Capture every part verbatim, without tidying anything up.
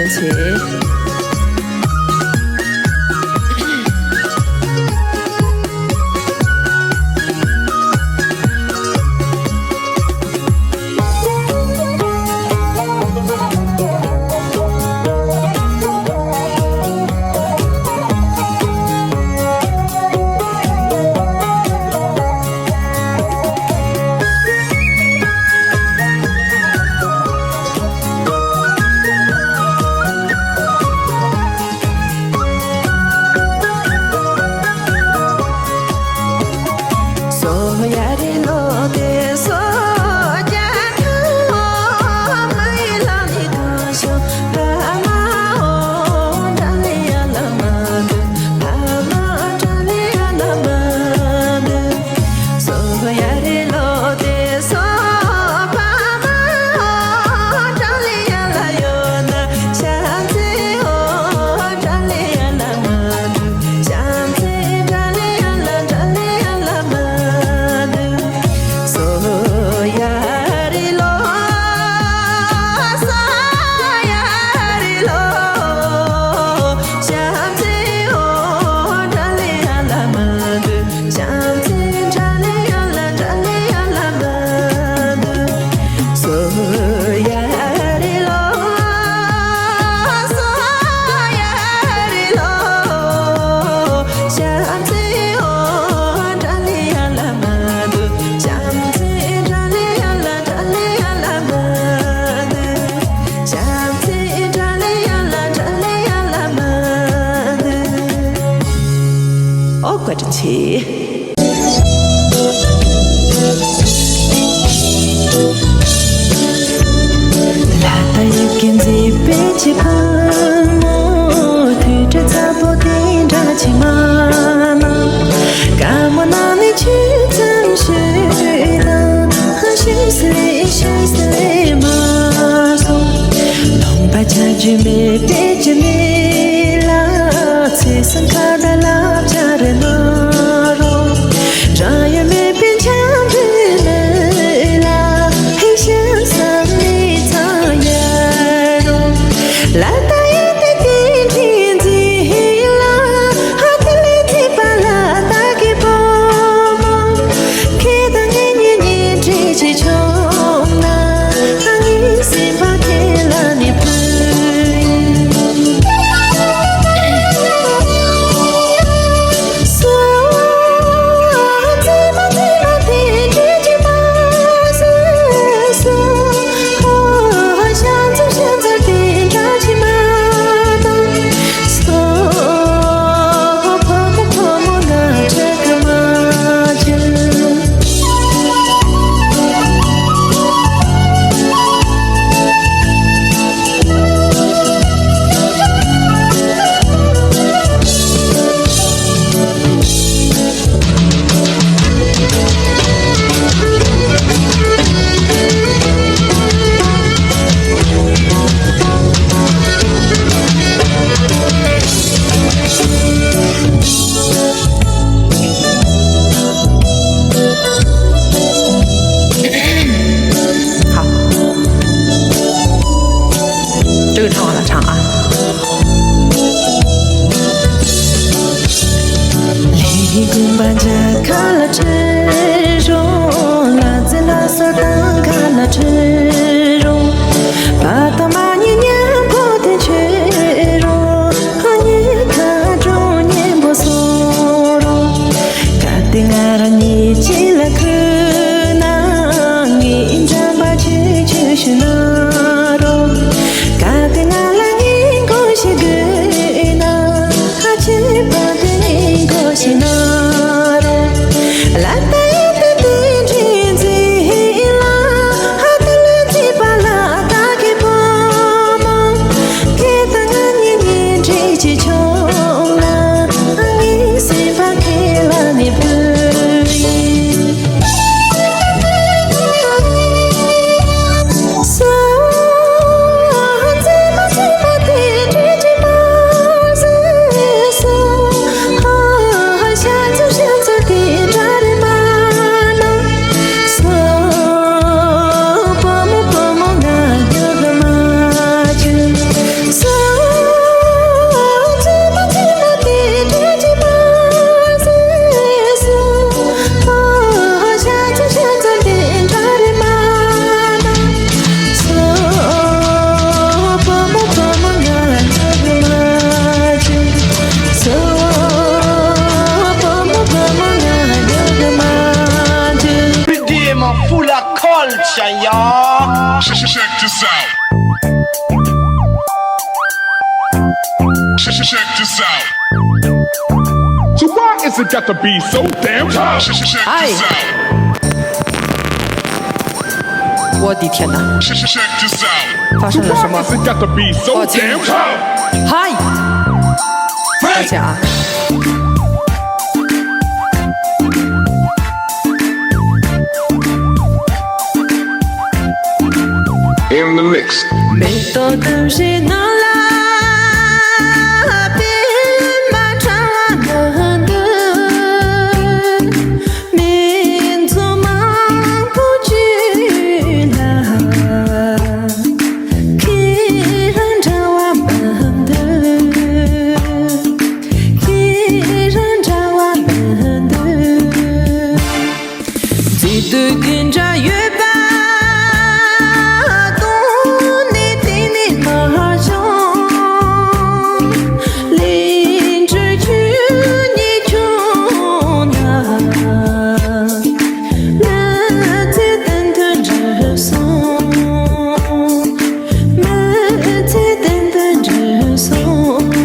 ཆེ། ཨོ་བཀའ་དྲིན་ཆེ། ལ་ད་ཡི་གེ་མཛེས་པའི་ཆེ་ཕ་མོ། ཐུགས་ཁྲོ་ཚ་པོ་དེ་འདྲ་ཆེ་མ་ན། དཀའ་མོ་ན་ནི་ཆུ་ཙམ་ཞིག་ན། ཧ་ཤི་སི་ལེ་ཤི་སི་ལེ་མ་སོང་། ལོང་པ་ཆ་རྒྱུས་མེད་པའི་ཅི་མེད་ལ། ཚེ་སང་ཁ་ད་ལབ་བྱ་རེ་ན་རོ། རང་ཡོད་མེད་པའི་འཆམ་པའི་ལས་ལ། ཧེ་ཤ་བསམ་ནི་ཚང་ཡ་རོ། ལ་ད་ཡ་དེ་དེ་དྲིན་འཛིན་ལ། ཧ་དེ་ལས་ཚེ་པ་ལ་ད་གི་པོ་མོ། ཁེ་ད་ངེ་ཉེ་ཉེ་དྲིན་ཆེ་ཆུང་ན། ད་ངེ་སེམས་པ་ཁེ་ལ་ནི་ཕུ། ཧ། ཀྲུའུ་ཁྲང་ལ་ཁྲང་ཨ། ལས་ཀུན་པ་འཇའ་ཁ་ལ་ཁྲིད་རོགས། ལ་ཙེ་ལ་ས་དང་ཁ་ལ་ཁྲིད་རོགས། པ་ཏ་མ་ཉི་མཉམ་པོ་དེ་ཁྲིད་རོགས། ཁ་ཉེ་ཁ་གྲོང་ཉན་པོ་སོང་རོགས། གལ་ཏེ་ང་རང་ཉིད་ཅི་ལ་ཁུ་ན། ངའི་འཇམ་པ་ཆུ་ཆུ་ཞུ་ན་རོགས། གལ་ཏེ་ང་ལ་ངའི་ Check, check, check this out. Check, check, check this out. So why is it got to be so damn tough? Check, check, check this out. 我的天哪！Check, check, check this out. 发生了什么？Why is it got to be so damn tough? 嗨，抱歉啊。 In the mix. མེ་ཏོག་ལྟར་བཞད་ནོར་ལ། པད་མ་ཕྲ་བ་མི་འདུག་མི་ཚོགས་མང་པོ་བརྒྱུད་ལ། ཁྱེད་རང་འདྲ་བ་མི་འདུག་ཁྱེད་རང་འདྲ་བ་མི་འདུག་མཛེས་སྡུག་དེ་འདྲ་ཡོད་པ་སྟོང་ནས་གཏན་ནས་མ་བྱུང་། ལས་འབྲས་ཁྱོད་ཉིད་བྱུང་ན། མི་ཚེ་གཏན་དུ་འགྲིབ་སོང་། མི་ཚེ་གཏན་དུ་འགྲིབ་སོང་།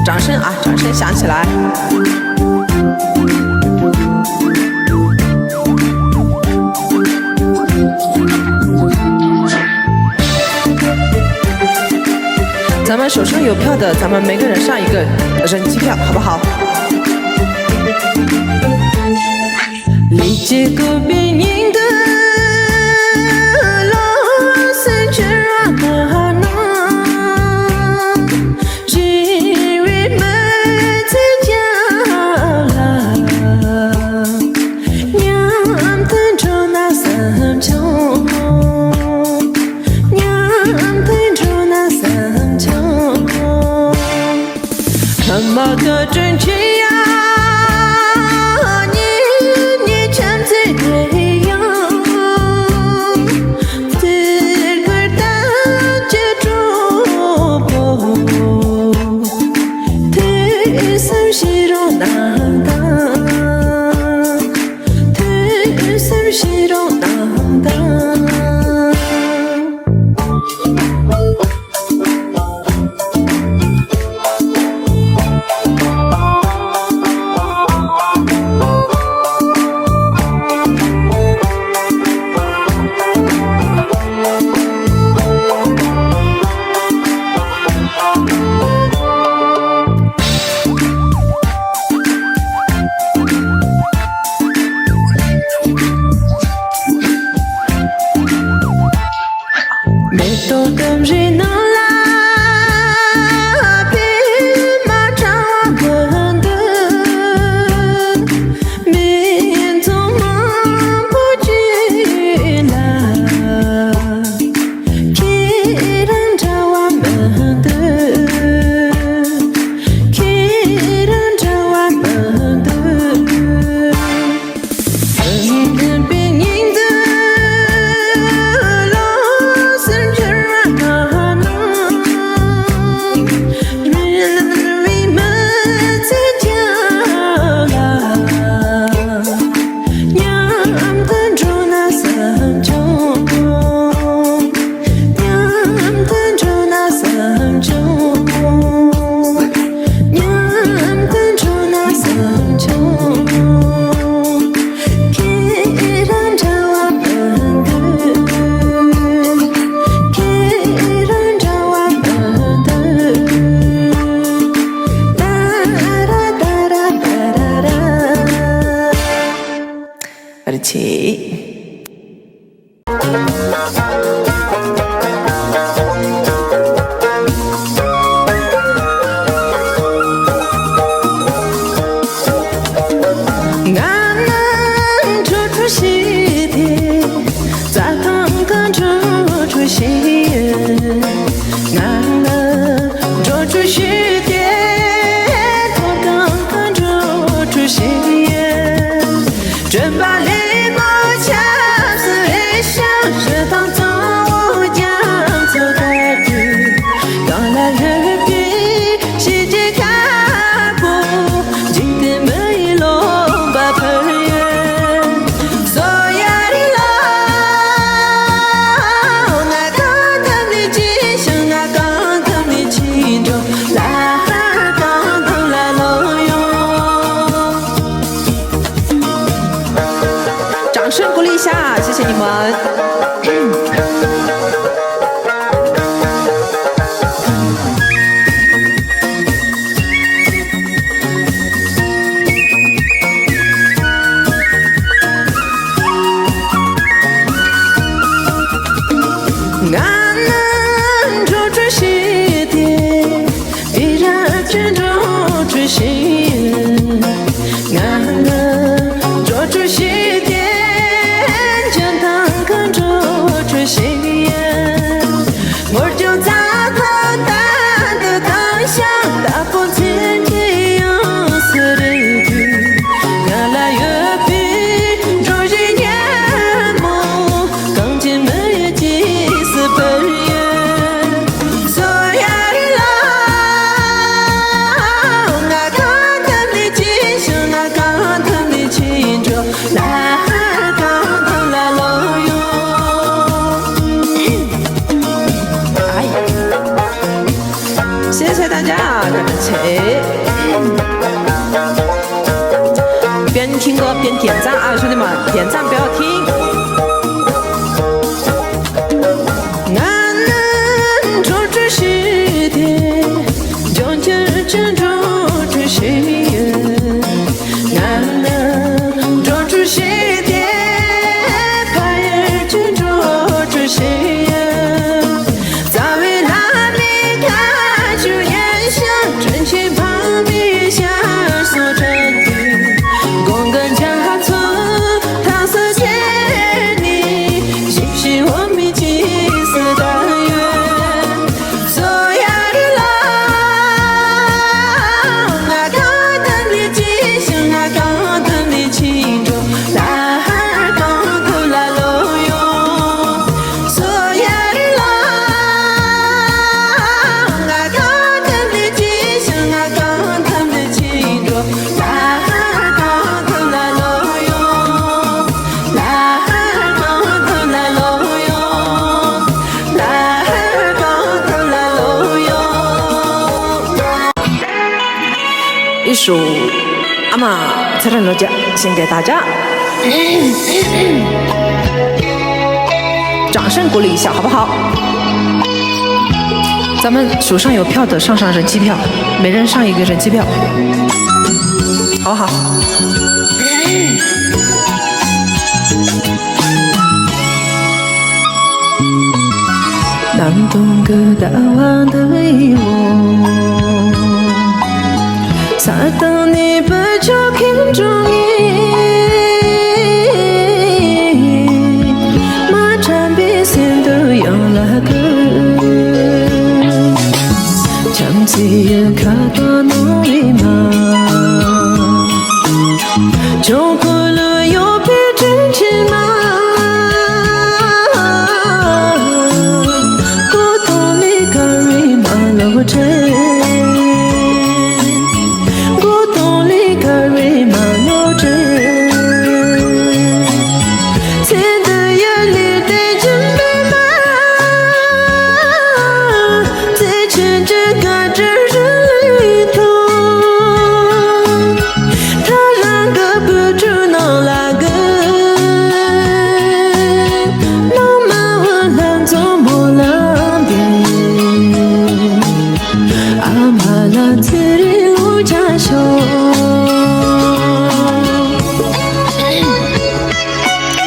掌声啊，掌声响起来！ 咱们手上有票的，咱们每个人上一个人气票，好不好？མཉམ་དུ་འགྲོ་ན་བསམ་བྱུང་། མཉམ་དུ་འགྲོ་ན་བསམ་བྱུང་། ཐ་མ་བཀའ་དྲིན་ཆེ་ཡ། ཉིད་ཉིད་བྱམས་བརྩེ་དེ་ཡང་། དེར་བར་ལྟ་ཅི་གྲོགས་པོ། ཐོས་བསམ་བྱེད་རོགས་གནང་དང་། ཐོས་བསམ་བྱེད་རོགས་གནང་དང་། མེ་ཏོག་སྐམ་རིས་ནང་ལ་པད་མ་ཕྲ་བ་མི་འདུག་མི་ཚོགས་མང་པོ་བརྒྱུད་ལ། ཁྱེད་རང་འདྲ་བ་མི་འདུག་ཁྱེད་རང་འདྲ་བ་མི་འདུག་མདུན་པའི་ཉིན་དུ་ལོ་གསར་འབྱོར་བ་ན། མི་ལ་མི་མི་ཚེ་རྒྱ་ལ། མཉམ་དུ་འགྲོ་ན་བསམ་བྱུང་། མཉམ་དུ་འགྲོ་ན་བསམ་བྱུང་། མཉམ་དུ་འགྲོ་ན་བསམ་བྱུང་། ཁྱེད་རང་འདྲ་བ་མི་འདུག་ཁྱེད་རང་འདྲ་བ་མི་འདུག་ད་ར་ད་ར་ད་ར་ར། བཀའ་དྲིན་ཆེ། ང་ནི་འགྲོ་འགྲོ་བྱེད་དེ། རྩྭ་ཐང་ག་འགྲོ་འགྲོ་བྱེད། ང་ནི་འགྲོ་འགྲོ་བྱེད་དེ། རྩྭ་ཐང་ག་འགྲོ་འགྲོ་བྱེད། སྤྲིན་པ་ལས་མོ་ཆ་ ཁྱིམ་སྐོར་བསྟན་རྒྱལ་མཚམས་ཨ་ཞུ་ནི་མ་རྒྱལ་མཚམས་པའི་ཁྱིམ། ང་ནི་འགྲོ་དྲུག་ཤེས་ཏེ། ལྗོངས་རྒྱུ་ཅན་འགྲོ་དྲུག་ཤེས་ཡོད། ང་ནི་འགྲོ་དྲུག་ཤེས་ཏེ། ཕ་ཡུལ་གྱི་འགྲོ་དྲུག་ཤེས་ཡོད། རྩ་བའི་བླ་མའི་བཀའ་བརྒྱུད་ཡན་ཞིང་དྲིན་ཆེན་འཕགས་མའི་ཞལ་སོགས་དྲན་ཏེ། དགོངས་ཀྱི་འཇའ་ཚོན་ཐང་སུ་ཆེ་ནི། ཞིབ་ཞིབ་འོ་མའི་རྗེས་སུ་བདག་ཡོད། སོ་ཡ་རི་ལ། ང་གང་དུ་ལས་ཅི་ཞིག་ང་གང་དུ་ལས་ཅི་འགྲོ། ལ་ཧར་གང་དུ་ལ་ལོ་ཡོང་། སོ་ཡ་རི་ལ། ང་གང་དུ་ལས་ཅི་ཞིག་ང་གང་དུ་ལས་ཅི་འགྲོ། ལ་ཧར་གང་དུ་ལ་ལོ་ཡོང་། ལ་ཧར་གང་དུ་ལ་ལོ་ཡོང་། ལ་ཧར་གང་དུ་ལ་ལོ་ཡོང་། ཨི་ཤོ། ཨ་མ་ཚེ་རིང་ལོ་བརྒྱ་ཞིང་གི་ད་ཅག 掌声鼓励一下，好不好？咱们手上有票的上上人气票，每人上一个人气票。好好。 ནམ་སྟོང་གི་ཟླ་བ་འདི་བའི་འོག་ས་དང་ནས་བུ་ཆོ་ཁེངས་འགྲོ་ངེས། མ་དྲན་པའི་སེམས་འདི་ཡང་ལ་གི། བྱམས་བརྩེ་ཡི་ཁ་དོག་ནོར་བའི་མ། ཅུང་ཁོ་ལོ་ཡོད་པའི་དྲིན་ཆེན་མ། མགོ་སྟོང་ལས་དཀར་བའི་མ་ལོ་དྲན། མགོ་སྟོང་ལས་དཀར་བའི་མ་ལོ་དྲན། ཚེ་འདི་ཡི་ལས་དེ་སྦྱིན་པའི་མ། བརྩེ་ཆེན་གྱི་དགའ་སྤྲོ་རི་ལས་མཐོ། ཐག་རིང་གི་བུ་ཕྲུག་རྣམས་ལ་གུས། ནང་མི་བུ་ལྷན་འཛོམས་སྨོན་ལམ་འདེབས། ཨ་མ་ལགས་ཚེ་རིང་ལོ་བརྒྱ་ཤོག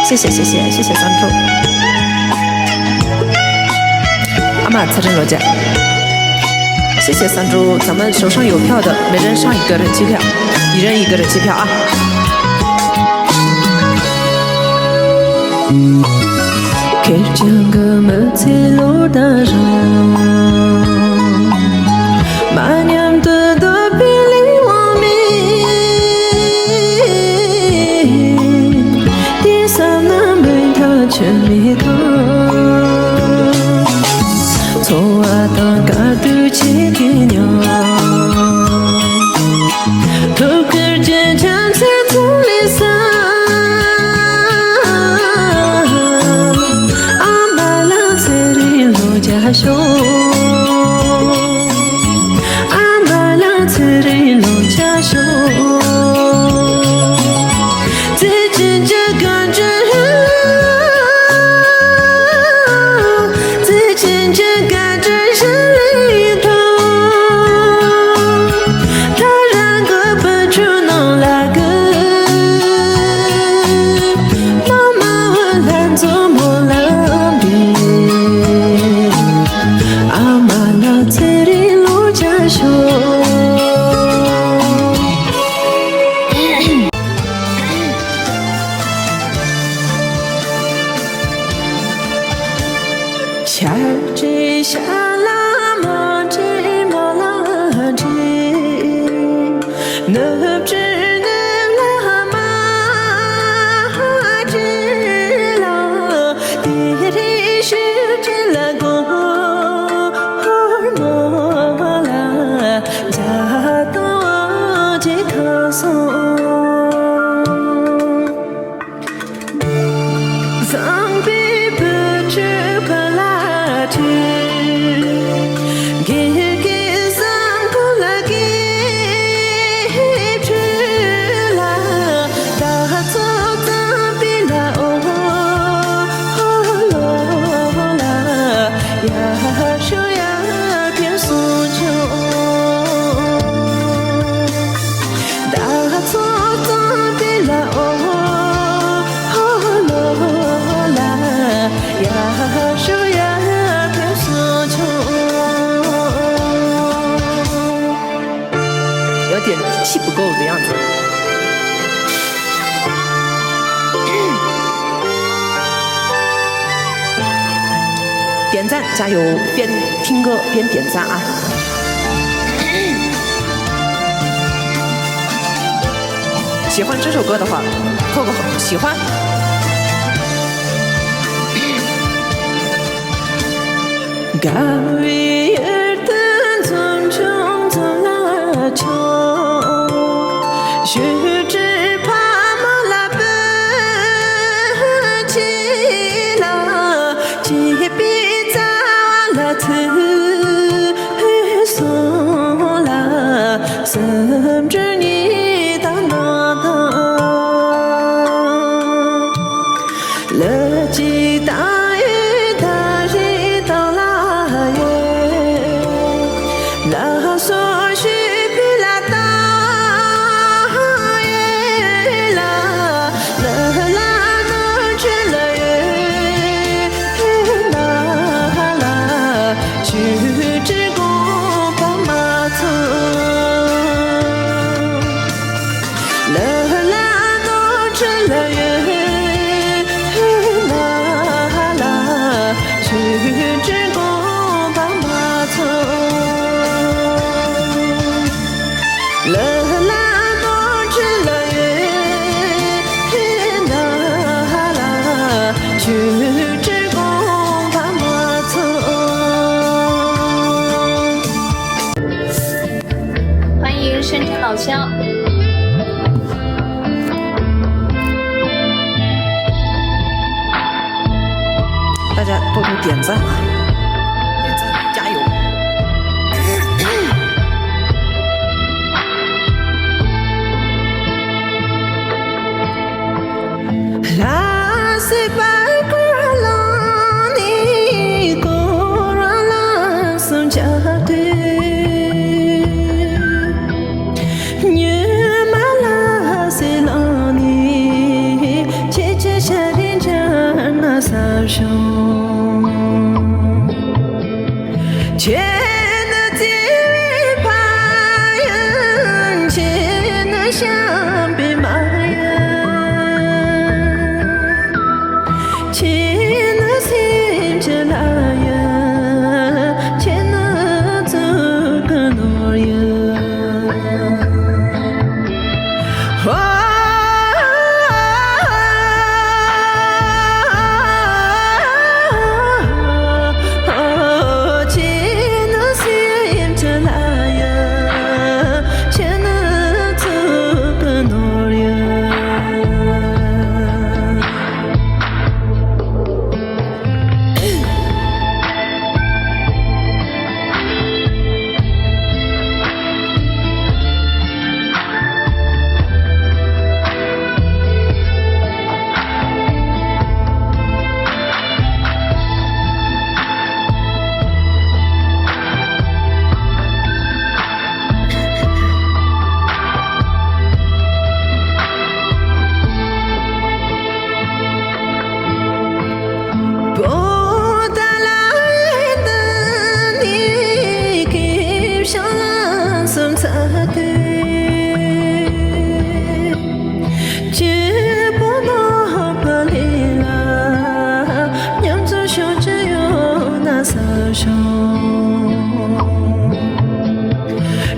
谢谢谢谢谢谢三柱。阿妈，自认落脚。谢谢三柱，咱们手上有票的，每人上一个人气票，一人一个人气票啊。 ཁེར་རྐྱང་གི་མི་ཚེ་ལོ་ཟླ་རིང་། མ་མཉམ་དུ་སྡོད་པའི་ལས་དབང་མེད། དེ་བསམ་ན་མི་འདྲ་ཆུ་མིག་དང་། འཚོ་བ་དང་དཀའ་སྡུག་ཆེ་གེ་མཉམ། ཐུགས་ཁུར་གྱི་བྱམས་བརྩེ་ཚོགས་ལས་བསམ། ཨ་མ་ལགས་ཚེ་རིང་ལོ་བརྒྱ་ཤོག་ཨ་མ་ལགས་ཚེ་རིང་ལོ་བརྒྱ་ཤོག་བརྩེ་ཆེན་གྱི་དགའ་སྤྲོ། བརྩེ་ཆེན་གྱི་དགའ་སྤྲོ་ཞི་ལི་ཐོག་ཐག་རིང་གི་བུ་ཕྲུག་རྣམས་ལ་གུས། ནང་མི་བུ་ལྷན་འཛོམས་སྨོན་ལམ་འདེབས། ཨ་མ་ལགས་ཚེ་རིང་ལོ་བརྒྱ་ཤོག་ཤར་བྲིས་ཤར་ལ་མ་བྲིས་མ་ལ་བྲིས། ནུབ་བྲིས་ནུབ་ལ་མ་བྲིས་ལ། དེ་རིང་ཤུལ་བྲིས་ལ་སྒོར་མོ་ལ་བརྒྱ་སྟོང་བྲིས་ཁ་སོང་། བཟང་པོའི་བུ་ཕྲུག་ཕ་ལ་ཁྲིད། དགེ་རྒན་བཟང་པོ་ལ་དགེ་ཕྲུག་ལ། 点赞加油，边听歌边点赞啊！喜欢这首歌的话，扣个喜欢。 དགའ་བའི་ཡུལ་དུ་འཛུམ་ཆུང་འཛུམ་ལ་ཆོག་ཞུ་ཁྲིད་ཕ་མ་ལ་བུ་གཅིག་ལ་སྐྱིད་པའི་རྩ་བ་ལ་ཚུར་སོང་ལ་སེམས་འདྲི་ཉིད་དང་ནང་དང་། ལ་ཅི་དང་ཨེ་ད་རེ་དང་ལ་ཡེ། ལ་སོ་ཤི་ཕི་ལ་དང་ཡེ་ལ། ལ་ལ་ནོར་ཆེ་ལ་ཡེ་ལ་ལ། ཆུ་ཁྲི་དགོངས་པ་མ་ཚོམས། ལ་ལ་ནོར་ཁྲི་ལ་ཡོད་ལ་ལ། ཆུ་ཁྲི་དགོངས་པ་མ་ཚོམས། ལ་ལ་ནོར་ཁྲི་ལ་ཡོད་ལ་ལ། ཆུ་ཁྲི་དགོངས་པ་མ་ཚོམས། 欢迎深圳老乡。大家多多点赞啊！点赞，加油！ ལྷ་སྲས་པར་བསྐོར་ལངས་ནས་སྐོར་ར་ལ་སུམ་བརྒྱ་སྟེ། ཉི་མ་ལྷ་སྲས་ལངས་ནས་ཁྱེད་ཀྱི་ཤ་རི་འཇར་ན་ས་བྱུང་། ཁྱེད་ནི་བརྩེ་བའི་ཕ་ཡུལ། ཁྱེད་ནི་བྱམས་པའི་མ་ཡུལ། ཁྱེད་ནི་སེམས་ཀྱི་ལྷ་ཡུལ། ཁྱེད་ནི་གཙུག་གི་ནོར་ཡུལ།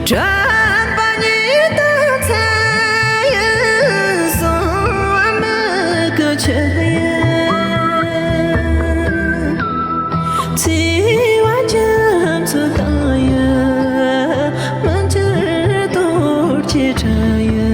དྲན་པ་ཉིད་དུ་ཚེ་ཡི་གསང་བ་མི་བསྐྱོད་ཆོས་དབྱིངས། ཚེ་བ་རྒྱ་མཚོ་དྭངས་ཡི་མི་འགྱུར་རྡོ་རྗེ་དྲན་ཡི།